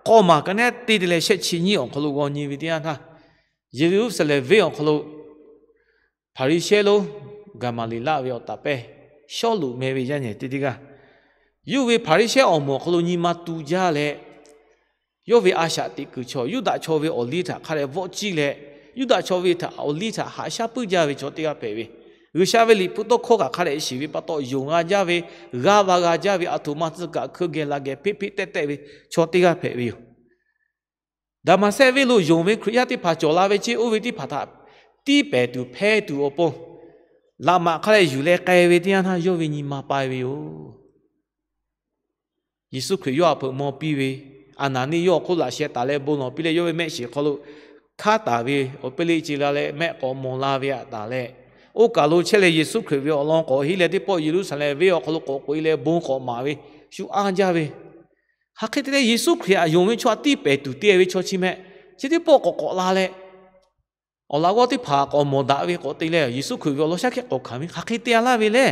k'awˇ maˬ ka nehˉ te te leh shehˆ chi nyiˇ awˬ hk'aw lo g'aw nyi ve teˇ yanˇ htaˇ, Yeˍruˆsaˍlehnˍ venˇ awˬ hk'aw lo Hpaˍriˍsehˇ lonˉ Gaˍmaˍleˍlaˆ ve awˬ taˍ pehˇ Sawˉluꞈ meh ve yaˇ nehˬ teˇ teˇ g'aˇ, yawˇ ve Hpaˍriˍsehˇ awˬ moˍ awˬ hk'aw lo nyi ma tu jaˇ leh, yawˇ ve a shaꞈ teꞈ kuiˬ chaw, Yuˇdaꞈ chaw ve awˬ liˇ htaꞈ hk'a dehꞈ vawˆ ciˇ leh, Yuˇdaꞈ chaw ve htaꞈ awˬ liˇ htaꞈ haꞈ shaˉ puiˉ jaˇ ve chaw teˇ g'aˇ hpehꞈ ve, G'uiˬsha ve liꞈ hpu tawˇ hkawˇ kaꞈ hk'a dehꞈ shiˍ ve pa taw, yonˍ g'a jaˇ ve, g'aˇ va g'a jaˇ ve, aˬ htoꞈ ma tcuh kaꞈ hkeu geh la geh hpeˆ hpeˆ tehˆ tehˆ ve chaw teˇ g'aˇ hpehꞈ ve yoˬ. Daˍmaˍsehˆ venˇ lo yonˍ ve Hkriꞈ yaˇ teˇ hpaˍ cawˬ la ve ceˇ, oˇ ve teˇ hpaˍ htaꞈ tiˇ pehˍ tuˬ hpehˇ tuˬ awˬ pon, laꞈ maꞈ hk'a leh yuˬ leh k'ai ve teˇ yanˇ htaˇ, yawˇ ve nyi ma pai ve yoˬ. Yeˍsuˆ Hkriꞈ yawˇ htaꞈ hpeuꞈ maw piˇ ve, Aˍnaˍniˆ yawˇ awˬ hk'oˆ laꞈ sheh taˍ leh bon lawˬ piˇ leh, yawˇ ve mehˆ shiˍ hk'aw lo hkanˉ taˍ ve awˬ piˇ leˆ ce la leh mehˆ k'awꞈ mawˬ la ve htaꞈ taˍ leh, oˇ kaˬ lo chehˇ leh Yeˍsuˆ Hkriꞈ ve awˬ lawn k'awꞈ henˇ leh, teˇ pawˆ Yeˍruˆsaˍlehnˍ venˇ awˬ hk'aw lo k'awꞈ k'oꞈ e leh bon k'awꞈ maˍ ve, shu anˇ jaˇ ve, hk'aˬ hk'e te leh Yeˍsuˆ Hkriꞈ htaꞈ yonˍ ve chaw htaꞈ tiˇ pehˍ tuˬ te ve chaw chi meh, chi teˇ pawˆ k'awꞈ k'awꞈ la leh, awˬ laꞈ g'awˇ teˇ hpaˍ k'awꞈ mawˬ daꞈ ve k'awꞈ te leh, Yeˍsuˆ Hkriꞈ ve awˬ lawn shaˉ hkiˆ k'awꞈ hkanˍ ve, hk'aˬ hk'e te a laˇ ve le.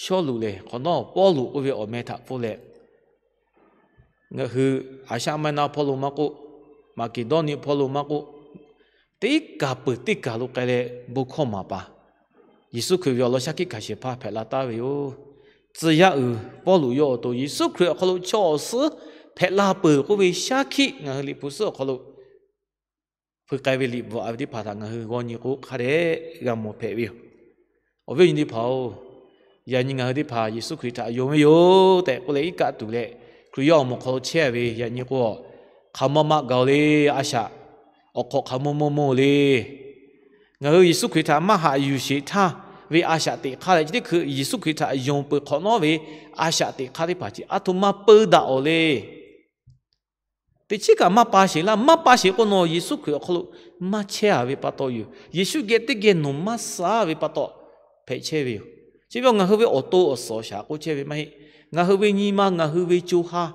Sawˉluꞈ lehˬ hk'awꞈ nawˉ Pawˇluꞈ oˇ ve awˬ meh htaꞈ pfuhˇ leh, ngaˬ hui Aˍsaˆ maiˇ naˆ hpawˇ lo maˇ k'oˆ, Maˍkeˍdawˇniˆ hpawˇ lo maˇ k'oˆ, teˇ kaˬ peuˬ teˇ kaˬ lo k'ai leh bon hkawˇ maˍ paˍ, Yeˍsuˆ Hkriꞈ ve awˬ lawn shaˉ hkiˆ hkanˍ shehˍ hpaˇ hpehꞈ la taˍ ve yoˬ. Tcuh yaˇ uiˍ Pawˇluꞈ yawˇ awˬ to Yeˍsuˆ Hkriꞈ awˬ hk'aw lo chaw awˬ suhˉ hpehꞈ la peuˬ k'oˆ ve shaˉ hkiˆ ngaˬ hui liꞈ hpu suhˉ awˬ hk'aw lo hpui k'ai ve liꞈ bvuhꞈ a ve teˇ hpaˍ htaꞈ ngaˬ hui g'aw nyi k'o, hk'a dehꞈ g'a mawˬ hpehꞈ ve yoˬ. Awˬ viˉ awˬ nyi teˇ hpaˍ-oˬ, yaꞈ nyi ngaˬ hui teˇ hpaˍ Yeˍsuˆ Hkriꞈ htaꞈ yonˍ ve yoˬ tehꞈ k'oˆ leh iˉ kaˆ tuˬ leh, Hkriꞈ yaˇ awˬ moˍ hk'aw lo chehˇ ve yaꞈ nyi k'o, hk'aˬ ma ma gaˬ-oˬ le. A shaꞈ awˬ hk'awꞈ hk'aˬ mawˇ mawˇ mawˇ-oˬ le. Ngaˬ hui Yeˍsuˆ Hkriꞈ htaꞈ maˇ haꞈ yuˬ sheˍ htaˇ ve a shaꞈ teꞈ hk'aˇ leh, chi teˇ hkui Yeˍsuˆ Hkriꞈ htaꞈ yonˍ peuˬ hk'awꞈ nawˉ ve a shaꞈ teꞈ hk'aˇ teˇ hpaˍ chi aˬ htoꞈ ma peu daꞈ-oˬ le. Teˇ chiˉ kaꞈ maˇ pa sheˍ laˇ. Maˇ pa sheˍ k'o, nawˬ Yeˍsuˆ Hkriꞈ awˬ hk'aw lo maˇ chehˇ a ve pa taw yoˬ. Yeˍsuˆ geh teˇ geh nawˬ maˇ suh ve pa taw hpehꞈ chehˇ ve yoˬ. Chi ve ngaˬ hui ve awˬ to awˬ suhˍ awˬ shaˍ k'oˆ chehˇ ve maˇ heˆ. Ngaˬ hui ve nyi ma, ngaˬ hui ve co ha,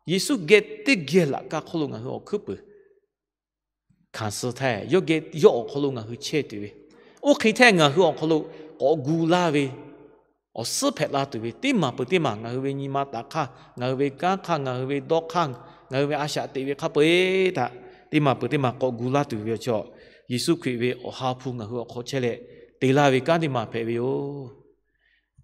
Yeˍsuˆ geh teˇ geh laꞈ ka hk'oˆ lo ngaˬ hui awˬ hkuiˉ puiˍ hkanˍ suh htaˇ, yawˇ geh, yawˇ awˬ hk'aw lo ngaˬ hui chehˇ tuˬ ve, oˇ hk'e htaˇ ngaˬ hui awˬ hk'aw lo k'awꞈ gu laˇ ve awˬ suhˉ hpehꞈ la tuˬ ve teˇ maˬ peuˬ teˇ maˬ, ngaˬ hui ve nyi ma taˍ hk'aˇ, ngaˬ hui ve kanˉ hk'aˇ, ngaˬ hui ve dawˇ hk'aˇ, ngaˬ hui ve a shaꞈ teꞈ ve hk'a peu-eˬ htaꞈ teˇ maˬ peuˬ teˇ maˬ k'awꞈ gu laˇ tuˬ ve awˬ chaw, Yeˍsuˆ Hkriꞈ ve awˬ ha hpu ngaˬ hui awˬ hk'aw chehˇ leh te laˇ ve kanˉ teˇ maˬ hpehꞈ ve yoˬ.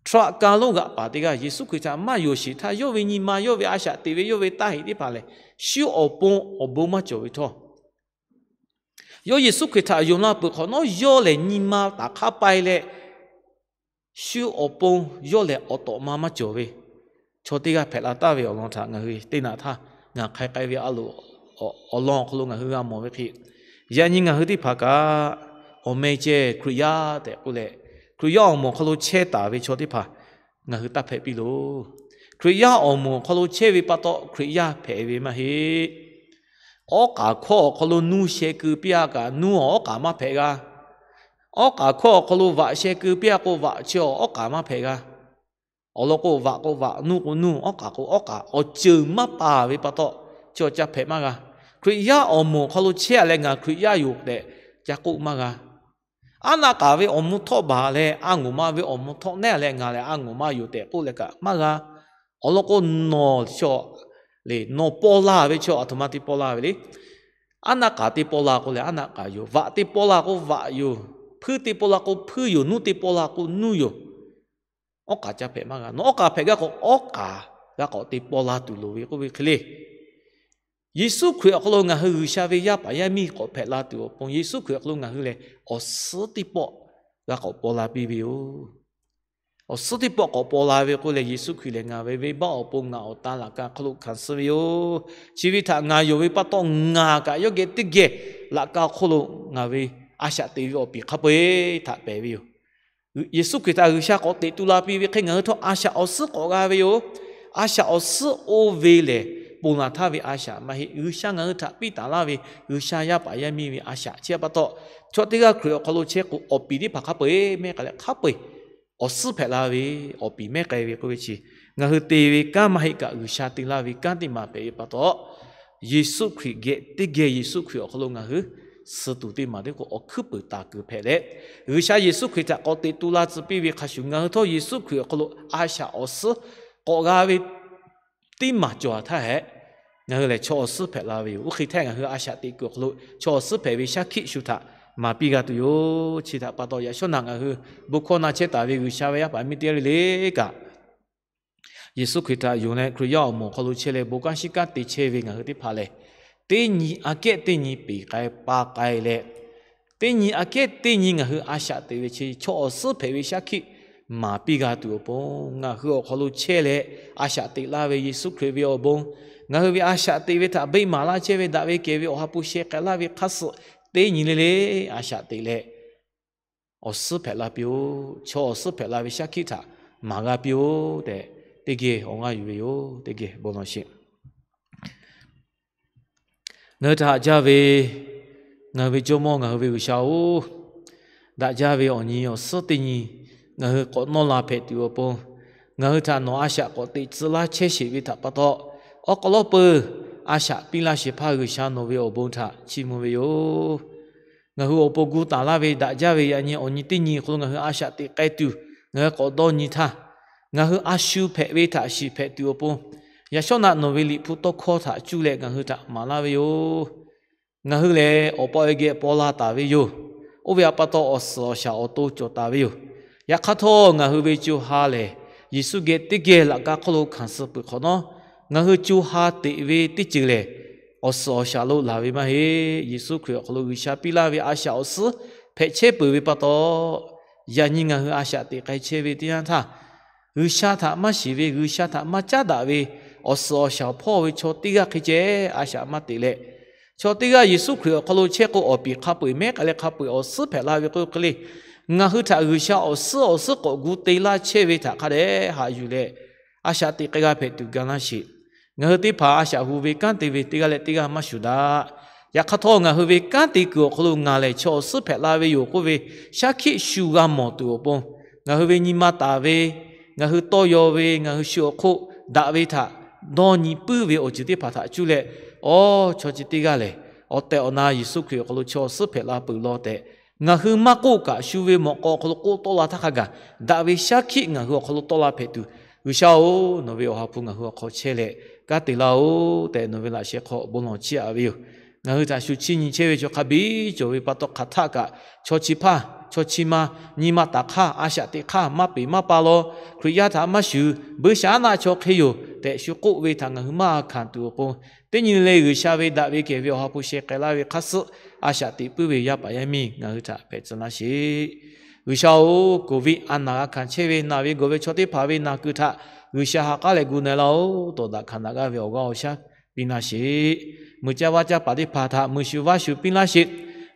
Htaꞈ ka lonˉ g'aꞈ paˍ teˇ g'aˇ Yeˍsuˆ Hkriꞈ htaꞈ maˇ yonˍ sheˍ htaˇ, yawˇ ve nyi ma, yawˇ ve a shaꞈ teꞈ ve, yawˇ ve taˇ heꞈ teˇ hpaˍ lehˬ, shu awˬ pon awˬ bon maˇ cawˬ ve htawˇ, yawˇ Yeˍsuˆ Hkriꞈ htaꞈ yonˍ la peuˬ hk'awꞈ nawˉ, yawˇ lehˬ nyi ma taˍ hk'aˇ pai leh, shu awˬ pon yawˇ lehˬ awˬ tawꞈ ma maˇ cawˬ ve chaw teˇ g'aˇ hpehꞈ la taˍ ve awˬ lawn htaꞈ ngaˬ hui teˇ naꞈ htaˇ ngaˬ hk'ai k'ai ve a loˍ awˬ lawn awˬ hk'aw lo ngaˬ hui g'a mawˬ ve hk'e, yaꞈ nyi ngaˬ hui teˇ hpaˍ kaꞈ awˬ meh ceh Hkriꞈ yaˇ tehꞈ k'oˆ leh, Hkriꞈ yaˇ awˬ moˍ awˬ hk'aw lo chehˇ taˍ ve chaw teˇ hpaˍ ngaˬ hui taˇ hpehꞈ piˇ loˬ. Hkriꞈ yaˇ awˬ moˍ awˬ hk'aw lo chehˇ ve pa taw Hkriꞈ yaˇ hpehꞈ ve maˇ heˆ. Awˉ k'aˍ hkawˇ awˬ hk'aw lo nuˇ sheh keu piˇ-a kaꞈ, nuˇ awˬ awˉ k'aˍ maˇ hpehꞈ g'a. Awˉ k'aˍ hkawˇ awˬ hk'aw lo vaꞈ sheh keu piˇ-a k'o, vaꞈ chi awˬ awˉ k'aˍ maˇ hpehꞈ g'a. Awˬ lawn k'o, vaꞈ k'o vaꞈ, nuˇ k'o nuˇ, awˉ k'aˍ k'o awˉ k'aˍ, awˬ ceuˬ maˇ paˍ ve pa taw, chi awˬ ca hpehꞈ maˇ g'a. Hkriꞈ yaˇ awˬ moˍ awˬ hk'aw lo chehˇ-a leh ngaˬ Hkriꞈ yaˇ yoˬ tehꞈ ca k'oˆ maˇ g'a. Aˉ naˆ k'aˍ ve awˬ mvuh htawˆ baˬ leh a ngoˍ ma ve awˬ mvuh htawˆ neˉ leh ngaˬ lehˬ a ngoˍ ma yoˬ tehꞈ k'oˆ leh kaꞈ maˇ g'a. Awˬ lawn k'o, nawˬ chaw le, nawˬ paw la ve chaw aˬ htoꞈ ma te paw la ve le. Aˉ naˆ k'aˍ te paw la k'o lehˬ aˉ naˆ k'aˍ yoˬ. Vaꞈ te paw la k'o vaꞈ yoˬ. Hpuiˇ te paw la k'o hpuiˇ yoˬ. Nuˇ te paw la k'o nuˇ yoˬ. Awˉ k'aˍ ca hpehꞈ maˇ g'a. Nawˬ awˉ k'aˍ hpehꞈ gaˇ k'o, awˉ k'aˍ g'a k'awꞈ te paw la tuˬ loˍ ve k'oˆ ve hk'e le. Yeˍsuˆ Hkriꞈ awˬ hk'aw lo ngaˬ hui G'uiˬsha ve yaˇ paˍ yaˇ miˇ k'awꞈ hpehꞈ la tuˬ awˬ pon, Yeˍsuˆ Hkriꞈ awˬ hk'aw lo ngaˬ hui lehˬ awˬ suhˉ teˇ pawˆ g'a k'awꞈ paw la piˇ ve yoˬ. Awˬ suhˉ teˇ pawˆ k'awꞈ paw la ve k'oˆ leh, Yeˍsuˆ Hkriꞈ lehˬ ngaˬ ve venˇbaˆ awˬ pon ngaˬ awˬ tan laꞈ ka hk'aw lo hkanˍ suh ve yoˬ. Chi ve htaꞈ ngaˬ yonˍ ve pa taw, ngaˬ kaꞈ yawˇ geh teˇ geh laꞈ ka hk'oˆ lo ngaˬ ve a shaꞈ teꞈ ve awˬ piˍ hk'a peu-eˬ htaꞈ pehˍ ve yoˬ. Yeˍsuˆ Hkriꞈ htaꞈ G'uiˬsha k'awꞈ teꞈ tu la piˇ ve hk'e, ngaˬ hui htawˇ a shaꞈ awˬ suhˉ k'awꞈ g'a ve yoˬ. A shaꞈ awˬ suhˉ oˇ ve lehˬ, ponˬ laˬ htaˇ ve a shaꞈ maˇ heˆ. G'uiˬsha ngaˬ hui htaꞈ piˇ taˍ laˇ ve G'uiˬsha yaˇ paˍ yaˇ miˇ ve a shaꞈ chi pa taw, chaw teˇ g'aˇ Hkriꞈ awˬ hk'aw lo chehˇ k'o, awˬ piˍ teˇ hpaˍ hk'a peu-eˬ mehˉ k'ai leh hk'a peu-eˬ awˬ suhˉ hpehꞈ la ve, awˬ piˍ mehˉ k'ai ve k'oˆ ve chi, ngaˬ hui te ve kanˉ maˇ heˆ kaꞈ, G'uiˬsha te laˇ ve kanˉ teˇ maˬ hpehꞈ ve pa taw, Yeˍsuˆ Hkriꞈ geh teˇ geh Yeˍsuˆ Hkriꞈ awˬ hk'aw lo ngaˬ hui suh tuˬ teˇ maˬ teˇ k'o awˬ hkuiˉ puiˍ taˍ kuiˬ hpehꞈ leh, G'uiˬsha Yeˍsuˆ Hkriꞈ htaꞈ k'awꞈ teꞈ tu la tcuh piˇ ve hk'a shuˍ, ngaˬ hui htawˇ Yeˍsuˆ Hkriꞈ awˬ hk'aw lo a shaꞈ awˬ suhˉ k'awꞈ g'a ve teˇ maˬ cawˬ htaˇ hehꞈ, ngaˬ hui lehˬ chaw awˬ suhˉ hpehꞈ la ve yoˬ. Oˇ hk'e htaˇ ngaˬ hui a shaꞈ teꞈ kuiˬ awˬ hk'aw lo chaw awˬ suhˉ hpehꞈ ve shaˉ hkiˆ shu htaꞈ maˍ piˇ g'a tuˬ yoˬ. Chi htaꞈ pa taw, yaꞈ shawˉ naꞈ ngaˬ hui bon hkawˇ na chehˇ taˍ ve G'uiˬsha ve yaˇ paˍ miˇ teˇ g'aˇ le le kaꞈ, Yeˍsuˆ Hkriꞈ htaꞈ yonˍ leh Hkriꞈ yaˇ awˬ moˍ awˬ hk'aw lo chehˇ leh bon kanˉ shiˉ kanˉ te chehˇ ve ngaˬ hui teˇ hpaˍ lehˬ, teˇ nyi aꞈ kehˉ teˇ nyi peˍ k'ai pa k'ai leh, teˇ nyi aꞈ kehˉ teˇ nyi ngaˬ hui a shaꞈ teꞈ ve chi chaw awˬ suhˉ hpehꞈ ve shaˉ hkiˆ maˍ piˇ g'a tuˬ awˬ pon, ngaˬ hui awˬ hk'aw lo chehˇ leh a shaꞈ teꞈ laˇ ve Yeˍsuˆ Hkriꞈ ve awˬ bon, ngaˬ hui ve a shaꞈ teꞈ ve htaꞈ beˆ maˍ laˇ chehˇ ve daꞈ ve kehˬ ve Awˬ ha hpu sheh k'ai laˇ ve hk'aˇ suh teˇ nyi le le a shaꞈ teꞈ leh, awˬ suhˉ hpehꞈ la piˇ-oˆ. Chaw awˬ suhˉ hpehꞈ la ve shaˉ hkiˆ htaꞈ maˍ g'a piˇ-oˆ tehꞈ, teˇ geh awˬ g'aˇ yuˬ ve yoˬ. Teˇ geh bon lawˬ sheˍ. Ngaˬ hui htaꞈ haꞈ jaˇ ve ngaˬ hui ve Jawˇmawˇ, ngaˬ hui ve G'uiˬsha-oˬ, daꞈ jaˇ ve awˬ nyi awˬ suhˉ teˇ nyi ngaˬ hui k'awꞈ nawˇ la hpehꞈ tuˬ awˬ pon, ngaˬ hui htaꞈ nawˬ a shaꞈ k'awꞈ teꞈ tcuh laˇ chehˇ sheˍ ve htaꞈ pa taw, awˬ hk'aw lo peuˬ a shaꞈ piˇ laˇ sheˍ hpaˇ G'uiˬsha nawˬ ve awˬ bon htaꞈ chiˇ mvuh ve yoˬ. Ngaˬ hui awˬ pon gu taˍ laˇ ve daꞈ jaˇ ve yaꞈ nyi awˬ nyi teˇ nyi awˬ hk'aw lo ngaˬ hui a shaꞈ teꞈ k'ai tuˬ, ngaˬ hui k'awꞈ dawˇ nyi htaˇ, ngaˬ hui a shu hpehꞈ ve htaꞈ shiˍ hpehꞈ tuˬ awˬ pon, yaꞈ shawˉ naꞈ nawˬ ve Liꞈ hpu tawˇ hkawˇ htaꞈ cuˇ leh ngaˬ hui htaꞈ maˍ laˇ ve yoˬ. Ngaˬ hui lehˬ awˬ pa ve geh paw la taˍ ve yoˬ. Oˇ ve htaꞈ pa taw awˬ suhˍ awˬ shaˍ awˬ to cawˬ taˍ ve yoˬ. Yaꞈ hk'aˇ htawˇ, ngaˬ hui ve co ha lehˬ Yeˍsuˆ geh teˇ geh laꞈ ka hk'oˆ lo hkanˍ suh peuˬ hk'awꞈ nawˉ, ngaˬ hui co ha teꞈ ve teˇ ceuˬ lehˬ, awˬ suhˍ awˬ shaˍ lo laˬ ve maˇ heˆ. Yeˍsuˆ Hkriꞈ awˬ hk'aw lo G'uiˬsha piˇ laˇ ve a shaꞈ awˬ suhˉ hpehꞈ chehˇ peuˬ ve pa taw, yaꞈ nyi ngaˬ hui a shaꞈ teꞈ k'ai chehˇ ve teˇ yanˇ htaˇ, G'uiˬsha htaꞈ maˇ shiˍ ve, G'uiˬsha htaꞈ maˇ caˉ daꞈ ve, awˬ suhˍ awˬ shaˍ awˬ hpawˇ ve chaw teˇ g'aˇ hk'e ceh a shaꞈ maˇ teꞈ leh, chaw teˇ g'aˇ Yeˍsuˆ Hkriꞈ awˬ hk'aw lo chehˇ k'o, awˬ piˍ hk'a peu-eˬ mehˉ k'ai leh hk'a peu-eˬ awˬ suhˉ hpehꞈ la ve k'oˆ hk'e le. Ngaˬ hui htaꞈ G'uiˬsha awˬ suhˉ awˬ suhˉ k'awꞈ gu te laˇ chehˇ ve htaꞈ hk'a dehꞈ haꞈ yuˬ leh, a shaꞈ teꞈ k'ai g'a hpehꞈ tuˬ ga laˇ sheˍ. Ngaˬ hui teˇ hpaˍ a shaꞈ hu ve kanˉ te ve teˇ g'aˇ leh teˇ g'aˇ maˇ shuˍ daꞈ. Yaꞈ hk'aˇ htawˇ, ngaˬ hui ve kanˉ te kuiˬ awˬ hk'aw lo ngaˬ lehˬ chaw awˬ suhˉ hpehꞈ la ve yoˬ k'oˆ ve shaˉ hkiˆ shu g'a mawˬ tuˬ awˬ pon, ngaˬ hui ve nyi ma taˍ ve, ngaˬ hui tawˇ yaw ve, ngaˬ hui shu awˬ hk'oˆ daꞈ ve htaꞈ dawˇ nyi puiˉ ve awˬ ceuˬ teˇ hpaˍ htaꞈ cuˇ leh, awˬ chaw chi teˇ g'aˇ lehˬ awˬ tehˬ awˬ na Yeˍsuˆ Hkriꞈ awˬ hk'aw lo chaw awˬ suhˉ hpehꞈ la peuˬ law tehꞈ, ngaˬ hui maˇ k'oˆ kaꞈ shu ve mawꞈ k'aw awˬ hk'aw lo k'oˆ tawˆ la htaˇ hk'a gaˬ, daꞈ ve shaˉ hkiˆ ngaˬ hui awˬ hk'aw lo tawˆ la hpehꞈ tuˬ, G'uiˬsha-oˬ, nawˬ ve Awˬ ha hpu ngaˬ hui awˬ hk'aw chehˇ leh kanˉ te laˇ-oˬ tehꞈ, nawˬ ve laꞈ sheh hk'aw bon lawˬ chiˇ aꞈ ve yoˬ. Ngaˬ hui htaꞈ shu chiˇ nyi chehˇ ve chaw hk'a biˇ cawˬ ve pa taw, hk'aˬ htaˆ kaꞈ chaw chi hpaˇ chaw chi ma nyi ma taˍ hk'aˇ, a shaꞈ teꞈ hk'aˇ maˇ peˍ maˇ pa law, Hkriꞈ yaˇ htaꞈ maˇ shuˍ, buiˇshaˆaˉnaˆ chaw hk'e yoˬ tehꞈ shu k'oˆ ve htaꞈ ngaˬ hui maˇ g'a hkanˍ tuˬ awˬ pon, teˇ nyi le G'uiˬsha ve daꞈ ve kehˬ ve Awˬ ha hpu sheh k'ai laˇ ve hk'aˇ suhˉ a shaꞈ teꞈ puiˉ ve yaˇ paˍ yaˇ miˇ ngaˬ hui htaꞈ hpehꞈ tcuh laˇ sheˍ. G'uiˬsha-oˬ, Covid a naˬ g'a hkanˍ chehˇ ve naˬ ve gawˬ ve chaw teˇ hpaˍ ve naˬ kuiˬ htaꞈ G'uiˬsha ha k'aˉ leh gu na-e laˇ-oˬ. Tawˍ daꞈ hkanˍ daꞈ g'aˇ ve awˬ g'aˇ awˬ shaˉ piˇ laˇ sheˍ. Mui caˇ vaˇ caˇ paˍ teˇ hpaˍ htaꞈ mui shu vaˇ shu piˇ laˇ sheˍ.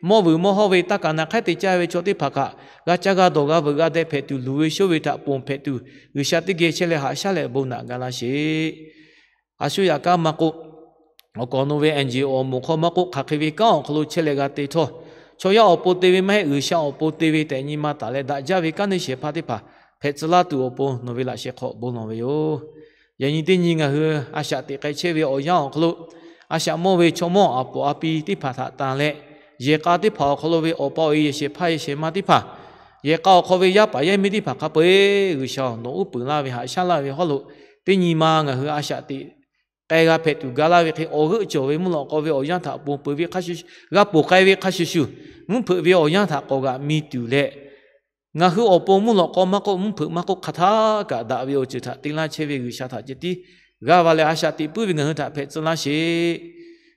Mawˇ vuiˬ mawˇ hawˇ ve taˇ kaˍ naˬ hk'aˉ te caˇ ve chaw teˇ hpaˍ kaꞈ g'a caˇ g'a dawˬ g'a veuꞈ g'a deh hpehꞈ tuˬ, luˬ ve shoˉ ve htaꞈ ponˬ hpehꞈ tuˬ, G'uiˬsha teˇ geh chehˇ leh haꞈ shaˉ leh bon naꞈ ga laˇ sheˍ. A shu yaꞈ kanˉ maˇ k'oˆ, awˬ kawꞈ nawˬ ve NGO awˬ moˍ hk'aw maˇ k'oˆ, hk'aˬ hk'e ve kanˉ awˬ hk'aw lo chehˇ leh g'a te htawˇ, chaw yaˇ awˬ pon te ve maˇ heˆ, G'uiˬsha awˬ pon te ve tehꞈ nyi ma taˍ leh daꞈ jaˇ ve kanˉ neˇ shehˍ hpaˇ teˇ hpaˍ hpehꞈ tcuh laˇ tuˬ awˬ pon nawˬ ve laꞈ sheh hk'aw bon lawˬ ve yoˬ. Yaꞈ nyi teˇ nyi ngaˬ hui a shaꞈ teꞈ k'ai chehˇ ve awˬ yanˇ awˬ hk'aw lo, a shaꞈ mawˇ ve chaw mawˇ aˬ poˍ a pi teˇ hpaˍ htaꞈ tanˬ leh, yehˬ k'a teˇ hpaˍ awˬ hk'aw lo ve awˬ pa awˬ e yehˬ shehˍ hpaˇ yehˬ shehˍ ma teˇ hpaˍ, yehˬ k'a awˬ hk'aw ve yaˇ paˍ yaˇ miˇ teˇ hpaˍ hk'a peu-eˬ G'uiˬsha-oˬ, nawˬ uˉ peunˍ laˇ ve haꞈ shaˉ laˇ ve hawˉ lo, teˇ nyi ma ngaˬ hui a shaꞈ teꞈ k'ai g'a hpehꞈ tuˬ ga laˇ ve hk'e, awˬ g'euˆ cawˬ ve mvuhˇ lawꞈ k'aw ve awˬ yanˇ htaꞈ ponˬ peuˬ ve hk'a shuˍ shuˍ, g'a ponˬ k'ai ve hk'a shuˍ shuˍ, mvuhˇ hpeuꞈ ve awˬ yanˇ htaꞈ k'awꞈ g'aꞈ mi tuˬ leh, ngaˬ hui awˬ pon mvuhˇ lawꞈ k'aw maˇ k'oˆ, mvuhˇ hpeuꞈ maˇ k'oˆ, hk'aˬ htaˇ kaꞈ daꞈ ve awˬ ceuˬ htaꞈ te laˇ chehˇ ve G'uiˬsha htaꞈ ceh tiˉ g'aˇ va leh a shaꞈ teꞈ puiˉ ve ngaˬ hui htaꞈ hpehꞈ tcuh laˇ sheˍ.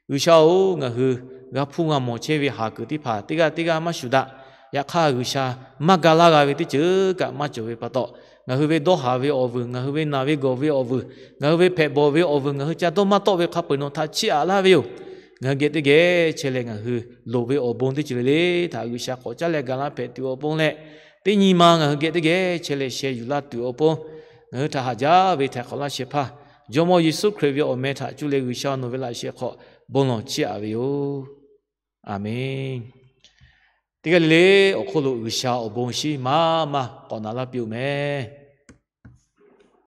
G'uiˬsha-oˬ, ngaˬ hui g'a hpuˇ g'a mawˬ chehˇ ve haˍ kuiˬ teˇ hpaˍ teˇ g'aˇ teˇ g'aˇ maˇ shuˍ daꞈ. Yaꞈ hk'aˇ G'uiˬsha maˇ ga laˇ g'a ve teˇ ceuˬ kaꞈ maˇ cawˬ ve pa taw, ngaˬ hui ve dawˇ haˍ ve awˬ vuiˬ, ngaˬ hui ve naˬ ve gawˬ ve awˬ vuiˬ, ngaˬ hui ve hpehꞈ bawˬ ve awˬ vuiˬ, ngaˬ hui ca dawˇ maˇ tawˆ ve hk'a peu-eˬ nawˬ htaꞈ chiˇ aꞈ laˇ ve yoˬ. Ngaˬ hui geh teˇ geh chehˇ leh ngaˬ hui loˍ ve awˬ bon teˇ ceuˬ le le htaꞈ G'uiˬsha k'awꞈ caˉ leh ga laˇ hpehꞈ tuˬ awˬ pon leh, teˇ nyi ma ngaˬ hui geh teˇ geh chehˇ leh sheh yuˬ laˇ tuˬ awˬ pon, ngaˬ hui htaꞈ haꞈ jaˇ ve htaiˍ hk'awꞈ laˇ shehˍ hpaˇ Jawˇmawˇ Yeˍsuˆ Hkriꞈ ve awˬ meh htaꞈ cuˇ leh G'uiˬsha nawˬ ve laꞈ sheh hk'aw bon lawˬ chiˇ aꞈ ve yoˬ. Aˬmenˍ. Teˇ g'aˇ le le awˬ hk'oˆ lo G'uiˬsha awˬ bon shinˉ maˇ maˇ k'awꞈ naꞈ laˇ piˇ-oˬ meh.